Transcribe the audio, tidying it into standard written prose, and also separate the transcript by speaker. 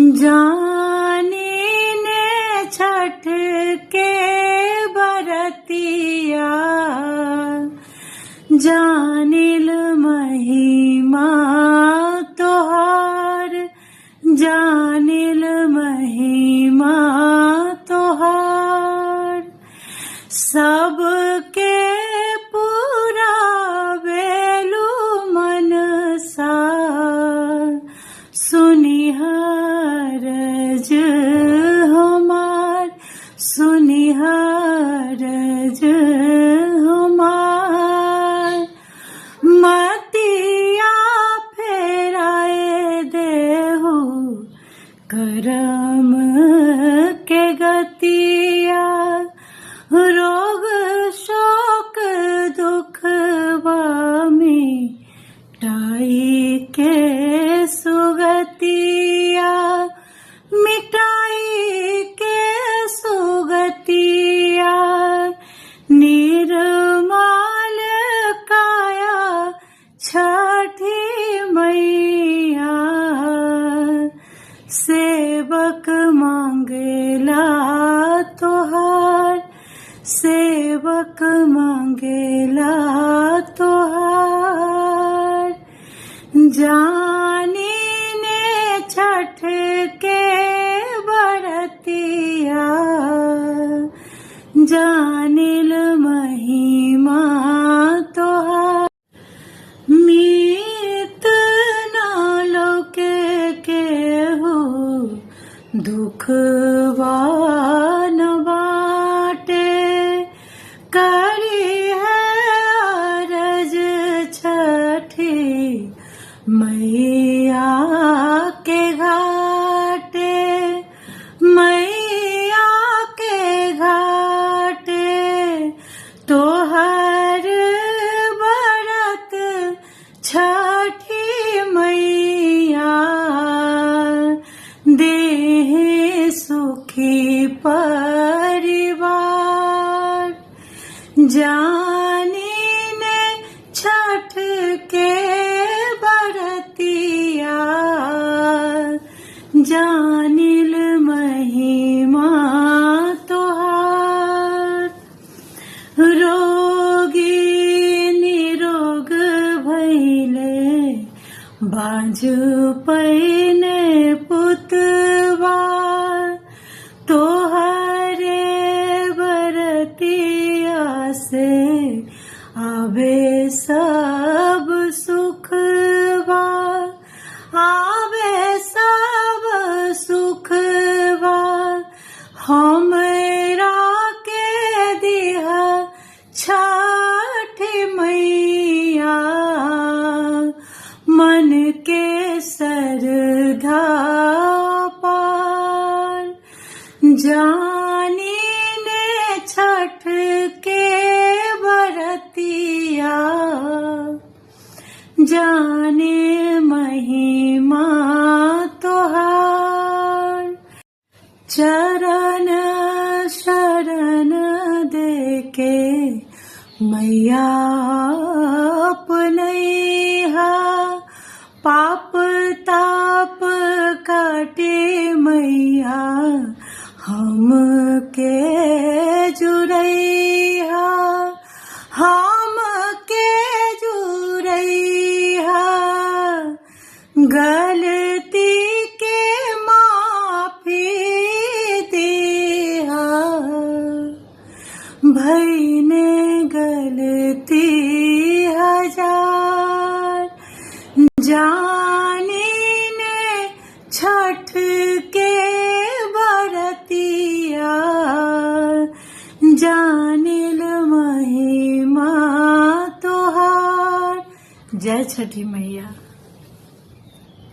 Speaker 1: जाने ने छठ के बरतिया, जानिल महिमा तोहार, जानिल महिमा तोहार। सबके पूरा बेलू मनसा, सुनिहारज हमार, सुनिहारज हमार। मतिया फेराए देहु करम के गतिया, रोग शोक दुख मिटाई के सुगतिया, मिटाई के सुगतिया। निर्मल काया छठी मैया, सेवक मांगेला तोहार, सेवक मांगेला तोहार। जानी ने छठ के बरतिया, जानिल महिमा तोहार। मीत न लोके केहू दुख न बाटे, करी है अरज छठी मैया के घाटे, मैया के घाटे। तोहर बरत छठी मैया, देह सुखी परिवार। जानी ने छठ के बरतिया, जानिल महिमा तोहार। रोगी निरोग भैले बाजू पैने पुतवा, तोहरे बरतिया से आवे सब सुखवा, आवे सब सुखवा। हमरा के दिहा छठ मैया, मन के सरधा पार। जानी ने छठ के बरतिया, जाने महिमा तोहार। चरण शरण देके मैया अपनैहा, पाप ताप काटे मैया हम के जुरैहा, हम के जुरैहा। गलती के माफी देहा, भईने गलती हजार। जानी ने छठ के बरतिया, जानिल महिमा तोहार। जय छठी मैया।